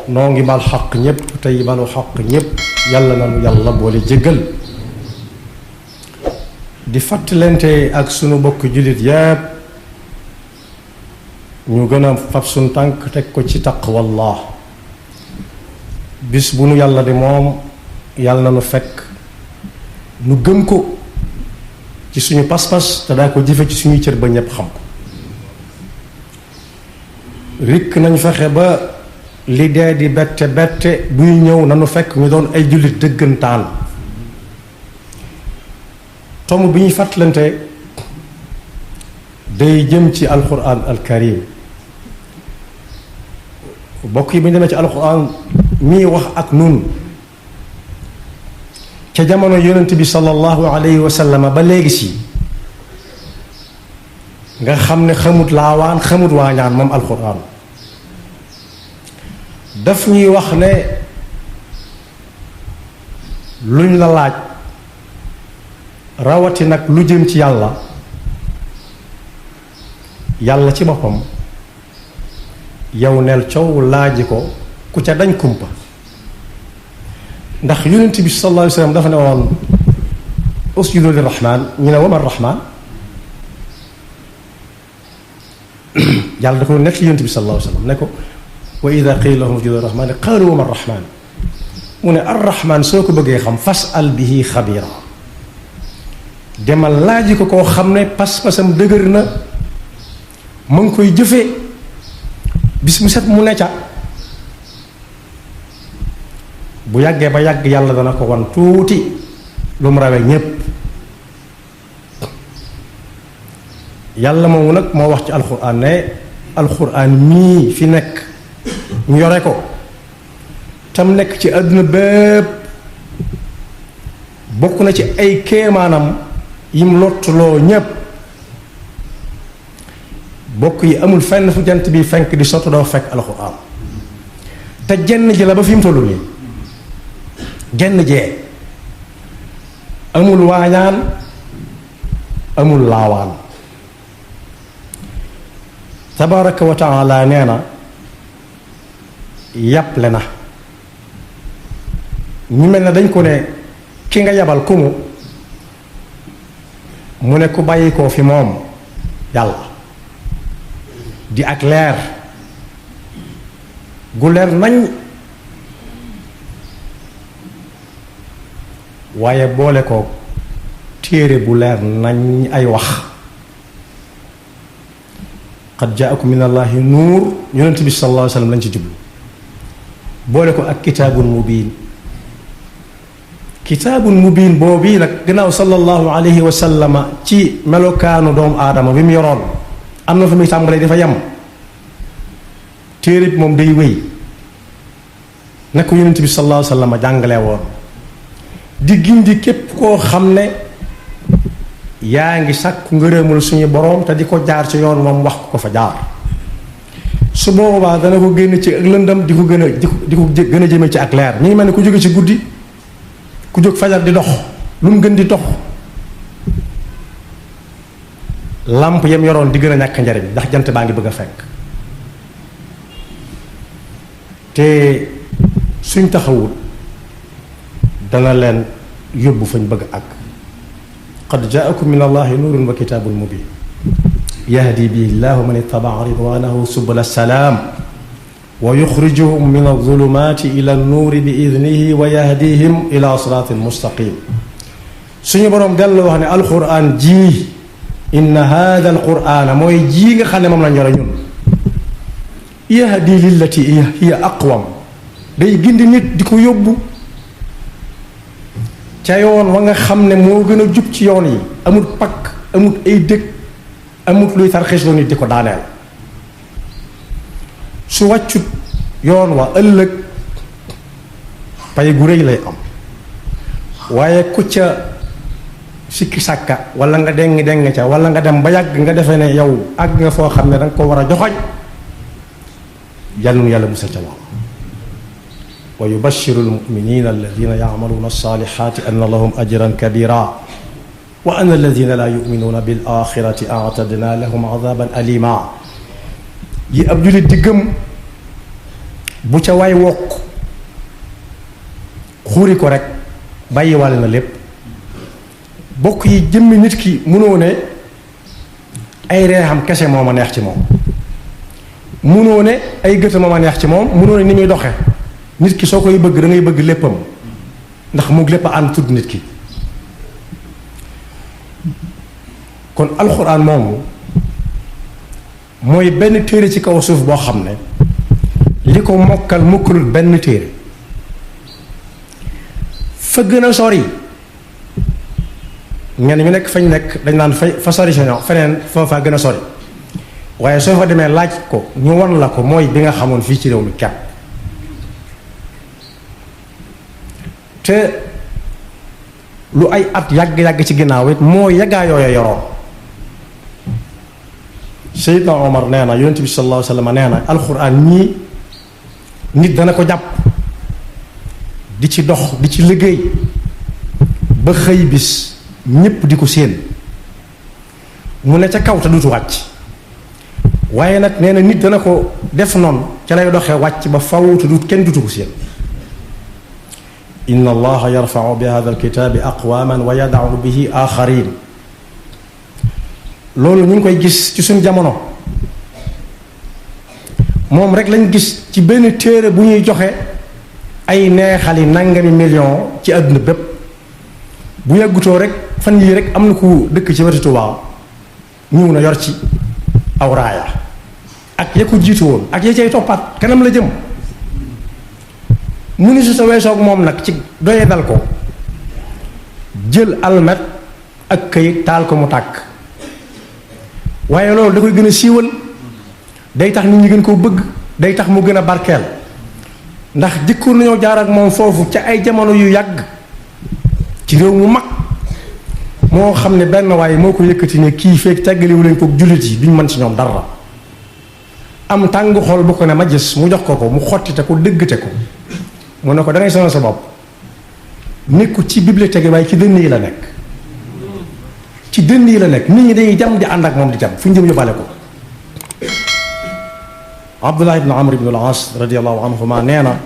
noo ngi bal xaq ñépp tey balu xaq ñépp yàlla nanu yàlla boole jéggal di fàttalante ak sunu bokk jullit yépp ñu gën a fab sunu tànk teg ko ci taqwallah bis bu nu yàlla di moom yàlla na nu fekk nu gëm ko ci suñu pas-pas te daa ko jëfe ci suñuy cër ba ñépp xam ko rikk nañ fexe ba li dee di bette bette buy ñëw nanu fekk ñu doon ay jullit dëggantaan tomb bi ñuy fàttalante day jëm ci alquran alkarim bokk yi bu ñu demee ci alquran mii wax ak nun ca jamono yonent bi sallallahu alayhi wa sallam ba léegi si nga xam ne xamut laawaan xamut waañaan moom alquran daf ñuy wax ne luñ la laaj rawati nag lu jëm ci yàlla yàlla ci boppam yow neel coow laaji ko ku ca dañ kumpa ndax yonent bi sallallahu alayhi wa sallam dafa ne woon usjudu lirrahman ñu ne wama rahman yàlla da ko nekk yonent bi sallallahu alayhi wa sallam ne ko wa ida qila lahum usjudu lirrahman qaalu wama rahman mu ne arrahman soo ko bëggee xam fas'al bihi xabira demal laaji ko koo xam ne pas-pasam dëgër na mu ngi koy jëfee bis mu set mu ne ca bu yàggee ba yàgg yàlla dana ko wan tuuti lu mu rawee ñépp yàlla moomu nag moo wax ci alxuraan ne alxuraan mii fi nekk ñu yore ko tam nekk ci àdduna bépp bokk na ci ay kéemaanam yim lottuloo ñépp bokk yi amul fenn fu jant bi fenk di sotti doo fekk alxuraan te jenn ji la ba fi mu tollu nii genn jee amul waañaan amul laawaan tabaraka wa taala nee na yàpple na ñu mel ne dañ ko ne ki nga yabal ku mu ne ku bàyyi koo fi moom yàlla di ak leer gu leer nañ waaye boole ko téere bu leer nañ ay wax qad jaakum min allahi nuur yonent bi sallallahu alayhi wa sallam lañ ci jublu boole ko ak kitaabun mubiin kitaabun mubiin boobu nag gannaaw sallallahu alayhi wa sallama ci melokaanu doomu aadama bi mu yoroon am na fa muy tàmbalee dafa yem téere bi moom day wéy na ko yonent bi sallallahu alayhi wa sallama jàngale woon di gindi képp koo xam ne yaa ngi sàkku ngërëmul suñu boroom te di ko jaar ci yoon moom wax ko fa jaar su boobaa dana ko génn ci ak lëndam di ko gën a jëme ci ak leer ñu ngi mel ne ku jóge ci guddi ku jóg fajar di dox lu mu gën di dox làmp yam yoroon di gën a ñàkk njariñ ndax jant baa ngi bëgg a fekk te suñ taxawul dana leen yóbbu fañ bëgg ak qad jaakum min allahi nuurun wa kitaabun mubin yahdi bihi llahu man ittabaa ridwanahu subula salaam wa yuxrijuhum min alzulumaati ila annuuri bi idnihi wa yahdihim ila siraatin mustaqim suñu boroom dellu wax ne alquran ji inna hada alqurana mooy ji nga xam ne moom lañ yore ñun yahdi lillati hiya aqwam day gindi nit di ko yóbbu ca yoon wa nga xam ne moo gën a jub ci yoon yi amul pakk amul ay dëkk amul luy tarxiis loo nit di ko daaneel su wàccut yoon wa ëllëg pay gu rëy lay am waaye ku ca sikki sàkka wala nga deng ca wala nga dem ba yàgg nga defee ne yow àgg nga foo xam ne danga ko war a joxoñ yàlla yàlla musal ca lool wa yubashiru almuminina alladina yacmaluuna alsalihati anna lahum ajran kabira wa anna alladina laa yuminuuna bil axirati actadna lahum adaban alima yi ab julit di gëm bu ca way wokk xuuri ko rek bàyyiwaale na lépp. bokk yi jëmmi nit ki mënoo ne ay reexam kese moo ma neex ci moom, mënoo ne ay gëta moo ma neex ci moom, mënoo ne ni muy doxe. nit ki soo koy bëgg da ngay bëgg léppam, ndax moom lépp a ànd tudd nit ki. kon alxuraan moomu mooy benn téere ci kaw suuf boo xam ne li ko mokkal mokkalul benn téere. fa gën a sori ñenn ñu nekk fañ nekk dañ naan fa sori sa ñoo feneen foofa gën a sori, waaye soo fa demee laaj ko ñu won la ko mooy bi nga xamoon fii ci réew mi kepp. te lu ay at yàgg-yàgg ci ginnaaw it moo yàggaa yooya yoroon. Seydina Omar nee na yonent bi sallallahu alayhi wa sallam nee na alxuraan ñii nit dana ko jàpp di ci dox di ci liggéey ba xëy bis ñépp di ko séen mu ne ca kaw te dutu wàcc, waaye nag nee na nit dana ko def noonu ca lay doxee wàcc ba faw te dut kenn dutu ko séen. inna allaha yarfau bi hada alkitaabi aqwaman wa yadau bihi axarin. loolu ñu ngi koy gis ci suñ jamono, moom rek lañ gis ci benn téere bu ñuy joxe ay neexali nangami million ci àdduna bépp. bu yàggutoo rek fan yii rek am na ku dëkk ci wetu Tuubaa ñëw na yor ci aw raaya ak ya ko jiitu woon ak ya cay toppaat kanam la jëm. mu ni su sa weesoog moom nag ci doye dal ko jël almet ak këyit taal ko mu tàkk. waaye loolu da koy gën a siiwal, day tax nit ñi gën koo bëgg, day tax mu gën a barkeel. ndax jëkkoon nañoo jaar ak moom foofu ca ay jamono yu yàgg ci réew mu mag moo xam ne benn waaye moo ko yëkkati ne kii feek teggaliwu leen ko jullit yi duñ mën ci ñoom dara. am tàng xol bu ko ne ma gis mu jox ko ko mu xottite ko dëggate ko mu ne ko da ngay sonal sa bopp, nekku ci bibliothèque waaye ci dënn yi la nekk. ci dënn yi la nekk, nit ñi dañuy jam di ànd ak moom di jam fu ñu jëm yóbbaale ko. Abdullah ibn Amr ibn al-As radiyallahu anhuma nee na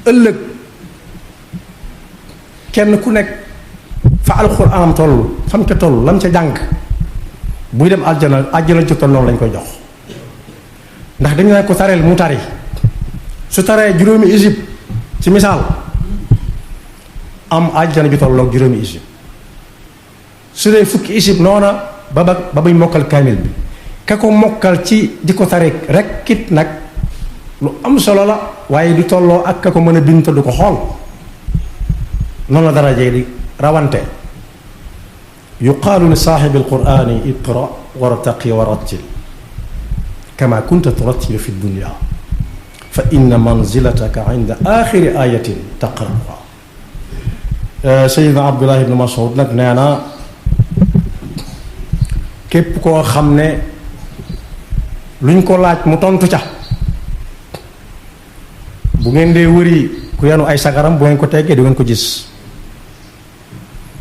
ëllëg kenn ku nekk fa alxuraanam toll fam ca toll lam ca jàng buy dem aljana ci toll noonu lañ koy jox. ndax dañu ne ko tareel mu tari, su taree juróomi isib ci misaal am aljana ju tolloog juróomi isib. su dee fukki isib noona ba bañ mokkal kaamil bi, ka ko mokkal ci di ko tari rek kit nag lu am solo la, waaye du tolloo ak ka ko mën a bind te du ko xool. noonu la daraje di rawante. yuqaalu li saaxibi alqurani iqra wartaqi wa rattil kama kunta turattilu fi dunya fa inna manzilataka inda axiri ayatin taqra'uha. Sayyidina Abdullah ibn Mas'ud nag nee na képp koo xam ne luñ ko laaj mu tontu ca, bu ngeen dee wëri ku yanu ay sagaram bu ngeen ko teggee du ngeen ko gis.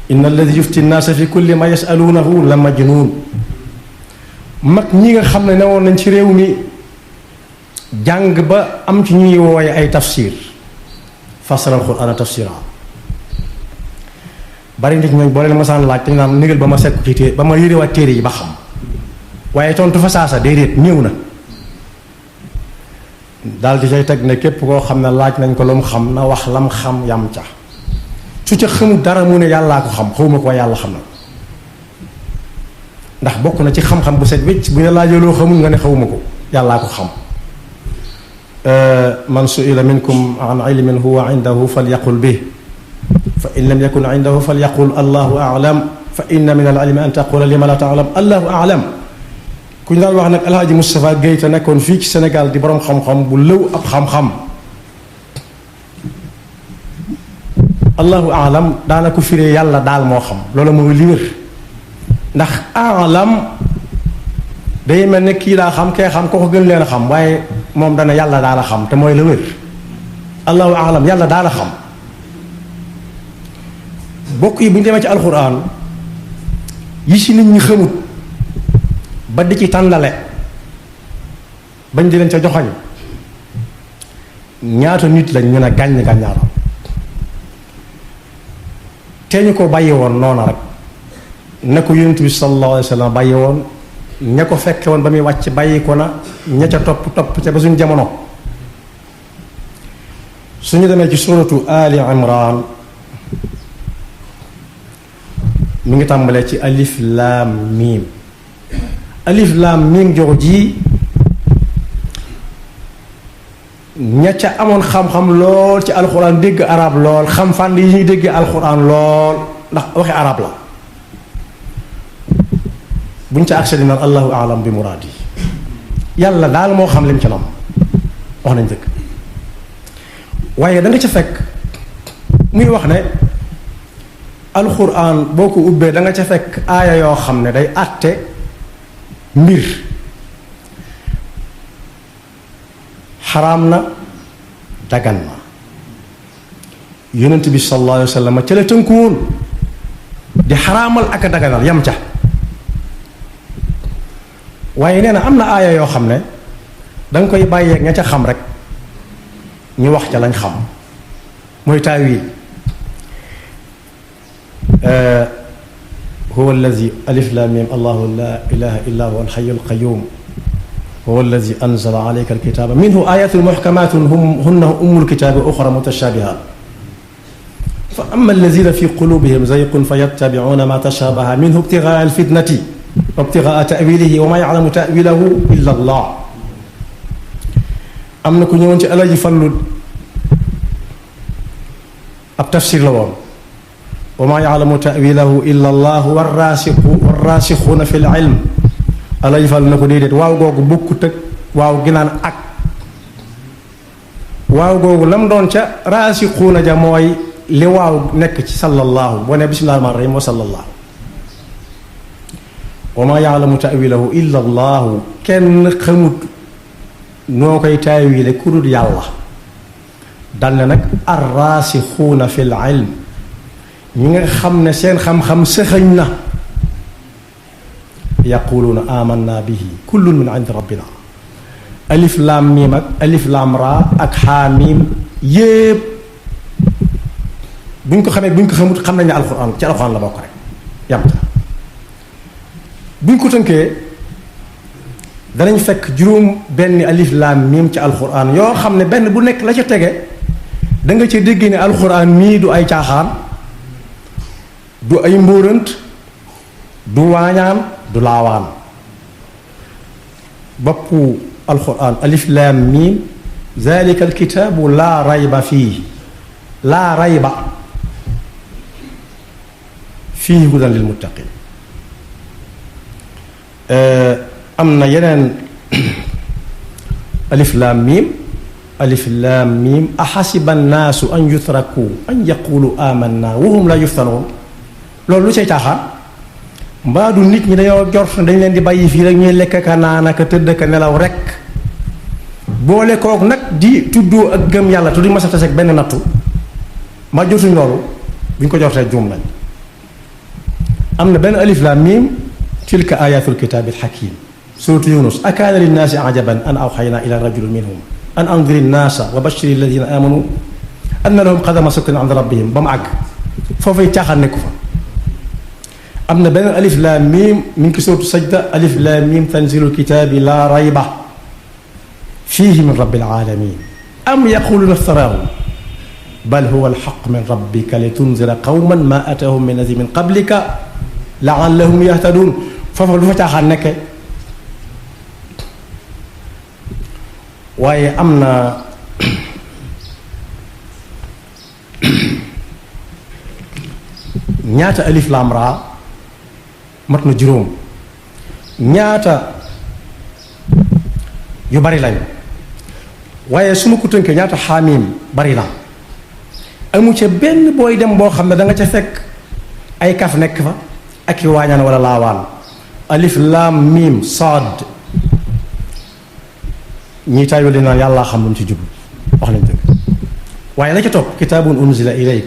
inna alladi yufti nnaasa fi kulli ma yasaluunahu la majnuun. mag ñi nga xam ne newoon nañ ci réew mi jàng ba am ci ñuy wooye ay tafsir, fasara alquraan tafsira. bari nit ñooñ boo leen masaan laaj dañu naan négal ba ma sekk ci téere ba ma yërewaat téere yi ba xam, waaye tontu fa saasa déedéet ñëw na. daal di cay teg ne képp koo xam ne laaj nañ ko lu mu xam na wax lam xam yam ca, su ca xamul dara mu ne yàllaa ko xam, xawma ko yàlla xam na. ndax bokk na ci xam-xam bu set wécc bu ñu laajee loo xamul nga ne xawma ko, yàllaa ko xam. man su'ila minkum an ilmin huwa indahu falyaqul bih fa in lam yakun indahu falyaqul allahu a'lam fa inna min al-ilmi an taqula lima la ta'lam allahu a'lam. ku ñu daan wax nag Alhaji Moustapha Guèye te nekkoon fii ci Sénégal di borom xam-xam bu lëw ab xam-xam. allahu a'lam daana ko firee yàlla daal moo xam, loolu mooy li wér. ndax a'lam day mel ne kii daa xam kee xam ko gën leen a xam, waaye moom dana yàlla daal a xam te mooy la wér. allahu a'lam yàlla daal a xam. bokk yi bu ñu demee ci alxuraan yi si nit ñi xamut ba di ci tàndale bañ di leen ca joxañ ñaata nit lañ ñu ne gàññ gàññaaram te ñu ko bàyyi woon noona rek ne ko yonent bi sallallahu alayhi wa sallam bàyyi woon ña ko fekke woon ba muy wàcc bàyyi ko na ña ca topp ca ba suñu jamono. suñu demee ci suratu Ali Imran mi ngi tàmbalee ci alif laam miim alif laam miim jox ji ña ca amoon xam-xam lool ci alxuraan dégg arab lool xam fànn yi ñuy dégg alxuraan lool ndax waxi arab la buñ ca accès naan allahu alam bi muraadi yàlla daal moo xam lim ci nam wax nañ dëgg waaye da nga ca fekk muy wax ne alxuraan boo ko ubbee da nga ca fekk aaya yoo xam ne day àtte mbir xaraam na dagan na yonent bi sallallahu alayhi wa sallam ca la tënkuwoon di xaraamal ak a daganal yam ca waaye nee na am na aaya yoo xam ne danga koy bàyyeeg ña ca xam rek ñu wax ca lañ xam mooy taawil huwa allazi alif lam mim allahu la ilaha illa huwa alxayu alqayum huwa allazi anzala alayka alkitaba minhu ayatun muhkamatun hunna ummul kitabi wa uxra mutashabihat fa amma allazina fi qulubihim zayqun fayattabi'una ma tashabaha minhu ibtigaa alfitnati wa ibtigaa ta'wilihi wa ma ya'lamu ta'wilahu illa allah. am na ku ñëwoon ci Alaaji Fallu ab tafsir la woon wa ma ya'lamu ta'wilahu illa allah warraasixuuna fi l-ilm. Alaaji Fallu na ko déedéet waaw googu bokkut ak waaw gi naan ak waaw googu lam doon ca raasixuuna ja mooy li waaw nekk ci sallallahu boo ne bismillahi rahmaani rahiim wa sallallahu wa ma ya'lamu ta'wilahu illa allahu kenn xamut noo koy taawile ku dul yàlla dal ne nag arraasixuuna fi l ilm ñi nga xam ne seen xam-xam sëxëñ na yaquluuna amanna bihi kullun min indi rabbina alif laam miim ak alif laam raa ak xaa miim yépp buñ ko xamee buñ ko xamut xam nañ ne alxuraan ci alxuraan la bokk rek yam ta buñ ko tënkee danañ fekk juróom benn alif laam miim ci alxuraan yoo xam ne benn bu nekk la ca tege da nga ca dégg ne alxuraan mii du ay caaxaan du ay mbóorant du waañaan du laawaan boppu alxuraan alif laam miim zalika alkitaabu laa rayba fii laa rayba fii hudan lil muttaqin am na yeneen alif laam miim axasiba annaasu an yutraku an yaqulu amanna wa hum la yuftanoon loolu lu cay caaxaan mbaa du nit ñi dañoo jort dañ leen di bàyyi fii rek ñuy lekk ka naan ak tëdd ka nelaw rek boole kook nag di tuddoo ak gëm yàlla tuddi ma sa taseeg benn nattu ma jotuñ loolu bu ñu ko jortee juum nañ am na benn alif laam miim tilka ayatul kitaabil hakiim suuratu Yunus akaana linnaasi ajaban an awxaynaa ilaa rajulin minhum an andiri nnaasa wa bashiri alladina amanu anna lahum qadama sidqin inda rabbihim ba mu àgg foofay caaxaan nekku fa am na beneen alif laam miim mi ngi ko suuratu sajda alif laam miim tanzilul kitaabi laa rayba fiihi min rabbil aalamiin am yaquluuna iftaraahu bal huwa alxaq min rabbika litunzira qawman maa ataahum min nazirin min qablika laallahum yahtaduun foofa lu fa caaxaan nekke waaye am na ñaata alif laam raa mat na juróom ñaata yu bari lañ waaye su ma ko tënkee ñaata xaamiim bari na amu ca benn booy dem boo xam ne da nga ca fekk ay kaf nekk fa ak i waañaan wala laawaan alif laam miim saad ñii taayoo li naan yàllaa xam lu mu ci jublu wax nañ dëgg waaye la ca topp kitaabun unzila ilayk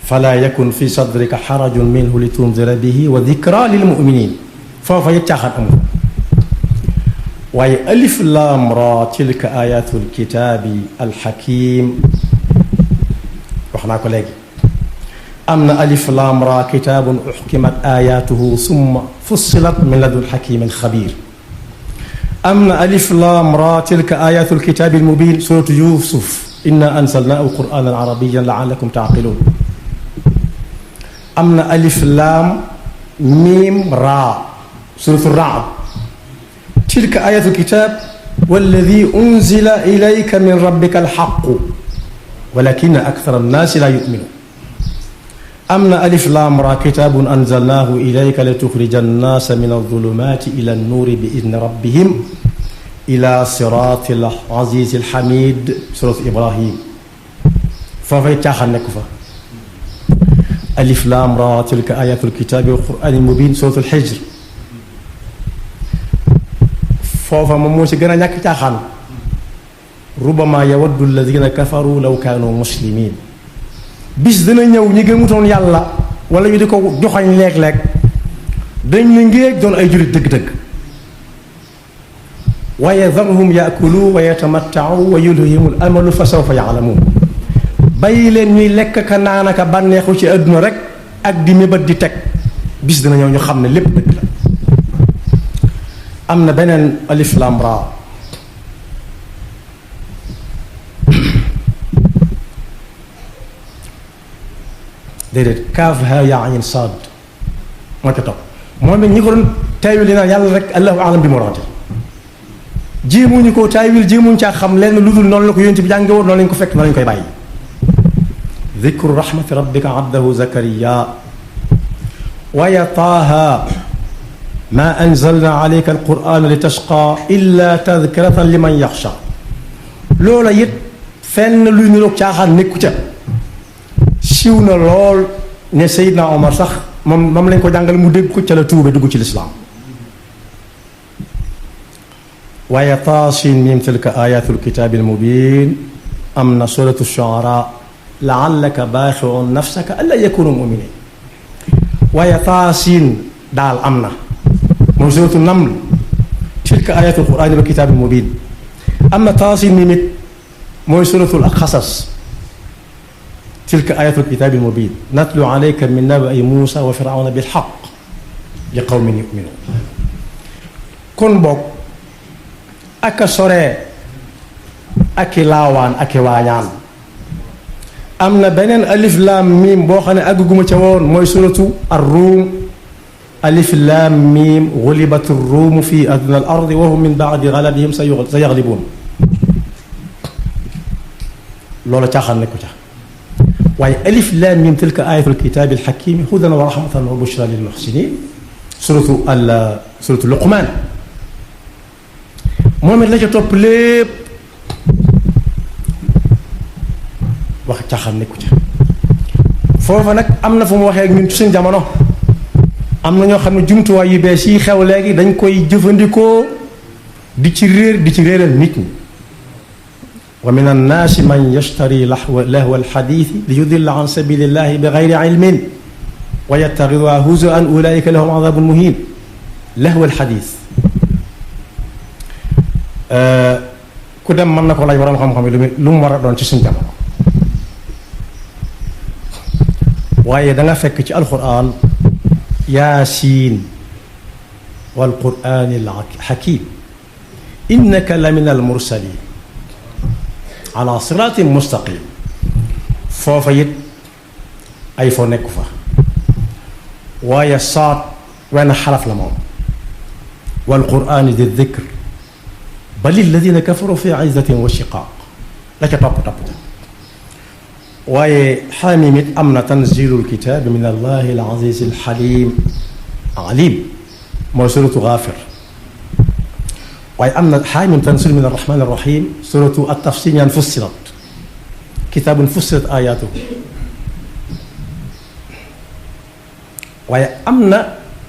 fala yakun fi sadrika xarajun minhu li tunzira bihi wa dikra lil muminin foofa yëpp caaxaan amul waaye alif laam ra tilka ayatul kitaabi alxakim wax naa ko léegi am na alif laam ra kitaabun uxkimat ayatuhu summa fussilat min ladun xakimin xabir am na alif laam ra tilka ayatul kitaabi almubin suratu yusuf inna anzalnaahu qur'aanan arabiyyan la'allakum ta'qiluun am na alif laam miim raa suratu ra'd tilka ayatul kitaab walladi unzila ilayka min rabbika alxaqu walakinna akthara annaasi laa yu'minuun am na alif laam raa kitaabun anzalnaahu ilayka lituxrija annaasa min adulumaati ila annuuri bi idni rabbihim ila siraati al-aziizi al-hamiid suratu Ibrahim foofay caaxaan nekk fa alif laam raa tilka ayatul kitaabi wal qur'aanil mubiin suratu al-Hijr foofa moom moo ci gën a ñàkk caaxaan rubama yawaddu alladina kafaru law kaanu muslimiin bis dina ñëw ñi gëmutoon yàlla wala ñu di ko joxañ léeg-léeg dañ ne ngéej doon ay jullit dëgg-dëgg wa yadharuhum yaakulu wa yatamattau wa yulhihimul amalu fa sawfa yaalamuun bàyyi leen ñuy lekk ka naan ka bànneexu ci àdduna rek ak di mébat di teg bis dina ñëw ñu xam ne lépp dëgg la am na beneen alif lam ra déedéet kaaf ha yaa ayn saad moo ca topp moom it ñi ko doon taawil naan yàlla rek allahu alam bi muraadi jéemuñu ko taawil jéemuñu caa xam lenn lu dul noonu la ko yonent bi jànge woon noonu lañ ko fekk noonu lañ koy bàyyi dikru rahmati rabbika abdahu zakariya waaye taaha ma anzalna alayka alqur'ana li tashqa illa tadkiratan liman yaxsha loola it fenn luy niroog caaxaan nekku ca siiw na lool ne Seydina Omar sax moom lañ ko jàngal mu dégg ko ca la tuube dugg ci lislaam waaye taasin miim tilka ayatul kitaabil mubiin am na suratu shu'ara la'allaka baaxi'un nafsaka allaa yakunu mu'minin waaye taasin daal am na moom suratu naml tilka ayatul qur'aani wal kitaabil mubiin am na taasin miim it mooy suratul qasas tilka ayatul kitaabil mubiin natlu alayka min naba'i Muusaa wa Firawna bil haqq li qawmin yu'minuun kon boog ak a soree ak i laawaan ak i waañaan am na beneen alif laam miim boo xam ne àgguma ca woon mooy suratu ar-Ruum alif laam miim gulibati r-Ruum fi adnaa al-ardi wa hum min ba'di galabihim sayaglibuun loolu caaxaan nekku ca waaye alif laam miim tilka ayatul kitaabil hakiim hudan wa rahmatan wa bushraa lil muhsiniin suratu Luqmaan moom it la ca topp lépp wax caaxaan nekku ca foofa nag am na fu mu waxee ak ñun ci suñ jamono am na ñoo xam ne jumtuwaay yu bees yi xew léegi dañ koy jëfandikoo di ci réeral nit ñi wa min annaasi man yashtari lahwa alxadiisi li yudilla an sabilillahi bi gayri ilmin wa yattaxiduha huzuwan ulaika lahum adabun muhin lahwa alxadiis ku dem mën na ko laaj waroon xam-xam yi lu mu war a doon ci suñu jamono waaye da nga fekk ci alquran yaasiin wal quraanil hakiim innaka la min al mursaliin ala siraatin mustaqim foofa it ay foo nekku fa waaye saat wenn xaraf la moom wal quraani di dikr bal alladina kafaru fi izzatin wa shiqaaq la ca topp waaye xaamim it am na tanzilul kitaabi min allahi al aziz al xalim alim mooy suratu Gaafir waaye am na xaamim tanzil min arrahman arrahim suratu at-tafsiir ñaan fussilat kitaabun fussilat ayaatuhu waaye am na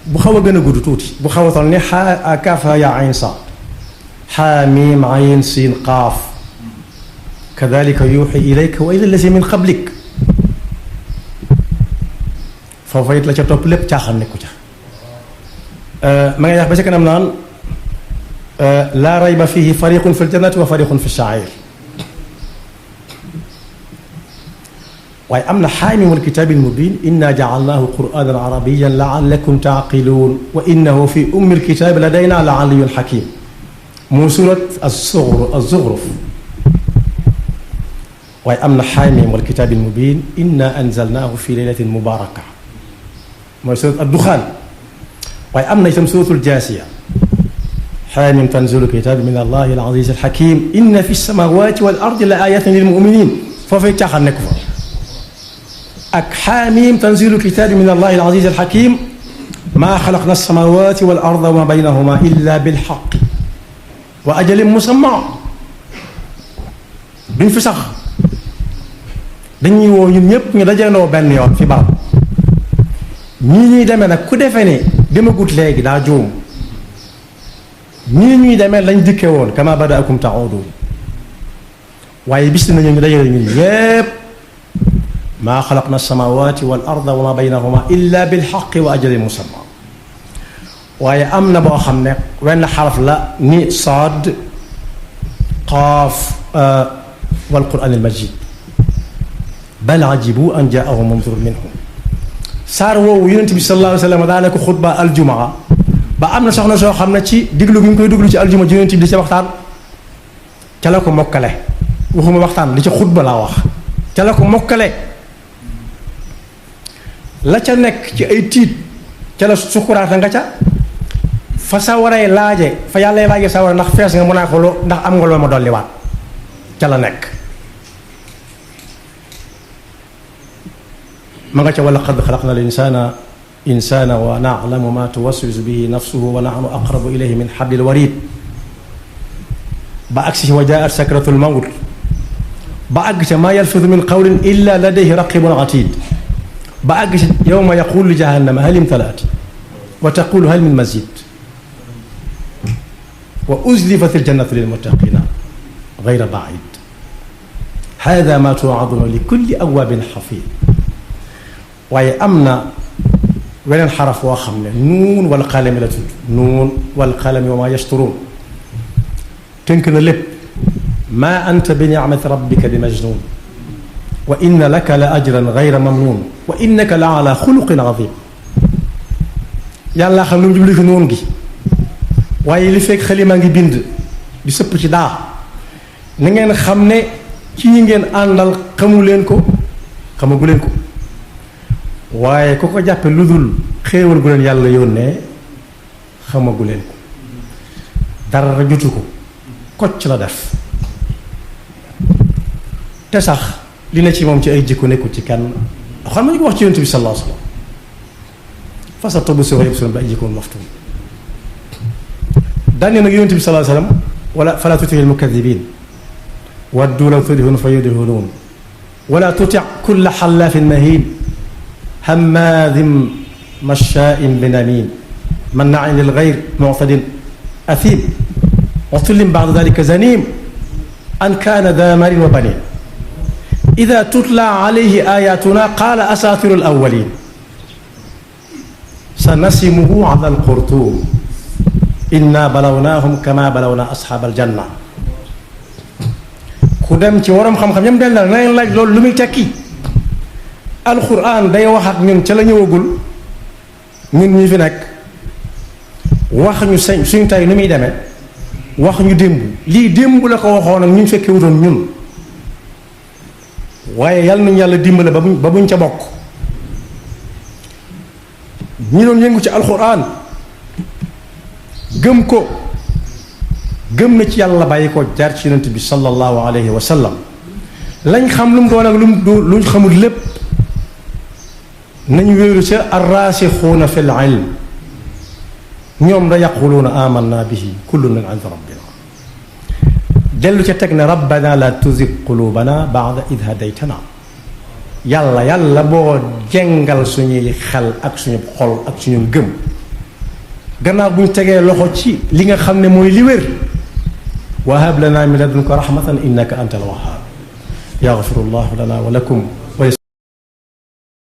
bu xaw a gën a gudd tuuti bu xaw a toll ne kaaf yaa ayn saad xaamim ayn siin qaaf kadalika yuuxi ilayka wa ila allazi min qablik foofa it la ca topp lépp caaxaan nekku ca ma ngay wax ba ca kanam naan laa rayba fihi fariqun fi ljannati wa fariqun fi shair waaye am na xaamim wal kitaabi lmubin inna jacalnaahu quranan arabiyan laallakum taaqiluun wa innahu fi ummi lkitaabi ladayna la aliyyun xakim mu surat az-Zukhruf waaye am na xaamim wal kitaabi lmubin inna anzalnaahu fi laylatin mubaraka mooy surat ad-Duxaan waaye am na itam suratul Jaasiya xaamim tanzilu kitaabi min allahi al-aziz al-xakim inna fi samawati wal ardi la ayatin lil muminin foofay caaxaan nekk fa ak xaamim tanzilu kitaabi min allahi al-aziz al-xakim maa xalaqna as-samawati wal arda wa ma baynahuma illa bil xaqi wa ajalin musamma duñ fi sax dañuy woo ñun ñëpp ñu dajeendoo benn yoon fi barab ñii ñuy demee nag ku defee ne demagut léegi daa juum ñii ñuy demee lañ dikkee woon kama badaakum ta'udun waaye bis nañu ñu dajale ñu yépp maa xalaqna as-samawati wal arda wa ma baynahuma illa bil haqqi wa ajalin musamma waaye am na boo xam ne wenn xaraf la ni saad qaaf wal qur'an al majid bal ajibu an jaahum munzirun minhum saar woowu yonent bi sallallahu alayhi wa sallam daana ko xutba aljumaa ba am na soxna soo xam ne ci diglu gi ñu koy diglu ci aljuma ji yonent bi di ca waxtaan ca la ko mokkale waxuma waxtaan di ca xutba laa wax ca la ko mokkale la ca nekk ci ay tiit ca la sukuraata nga ca fa sawaree laaje fa yàlla laaje sawara ndax fees nga mën a ko loo ndax am nga loo ma dolliwaat ca la nekk ma nga ca wala qad xalaqna al insana wa na'lamu ma tuwaswisu bihi nafsuhu wa nahnu aqrabu ilayhi min hablil warid ba agsi wa jaa'at sakratul mawt ba àgg ca maa yalfidu min qawlin illa ladayhi raqibun atid ba àgg ca yawma yaqulu li jahannama hal imtalaat wa taqulu hal min mazid wa uzlifatil jannatu lil muttaqina ghayra ba'id hada ma tu'aduna li kulli awwabin hafid waaye am na weneen xaraf woo xam ne nuun wal qalami la tudd nuun wal qalami wa ma yasturuun tënk na lépp ma anta bi ni'mati rabbika bi majnun wa inna laka la ajran ghayra mamnun wa innaka la ala xuluqin azim yàlla xam lu mu jubli fi noonu gi waaye li fekk xalima ngi bind di sëpp ci daa na ngeen xam ne ci ñi ngeen àndal xamu leen ko xamagu leen ko waaye ku ko jàppe lu dul xéewal gu leen yàlla yónnee xamagu leen ko dara jutu ko kocc la def te sax li ne ci moom ci ay jikko nekkul ci kenn xam nañu ko wax ci yonent bi sallallahu alayhi wa sallam fa satubsiru wa yubsiruun bi ay jikkoon maftun daane nag yonent bi sallallahu alayhi wa sallam wala fala tuti' al-mukaddibiin waddu law tudhinu fa yudhinuun wala tuti' kulla hallaafin mahiin hammaazin mashaa'in binamiim mannaa'in lil ghayr mu'tadin athiim utullin ba'da dhaalika zaniim an kaana dhaa maalin wa baniin idaa tutlaa alayhi aayaatunaa qaala asaatiirul awwaliin sanasimuhu alal xurtuum innaa balawnaahum kamaa balawnaa asxaabal janna ku dem ci waroom xam-xam ñam del na leen laaj loolu lu muy tekki alxuraan day wax ak ñun ca la ñëwagul ñun ñi fi nekk wax ñu suñ tey nu muy demee wax ñu démb lii démb la ko waxoon ak ñu fekkee wutoon ñun waaye yàlla nañu yàlla dimbale ba buñ ca bokk ñi doon yëngu ci alxuraan gëm ko gëm na ci yàlla bàyyi ko jaar ci yonent bi sallallahu alayhi wa sallam lañ xam lu mu doon ak luñ xamul lépp nañ wéeru ca arraasixuuna fi l ilm ñoom da yaquluuna amanna bihi kullun min indi rabbina dellu ca teg ne rabbana la tuzig qulubana ba'da id hadaytana yàlla boo jengal suñuy xel ak suñu xol ak suñu gëm gannaaw bu ñu tegee loxo ci li nga xam ne mooy li wér wa hab lana min ladunka rahmatan innaka anta al wahhab yaghfiru llahu lana wa lakum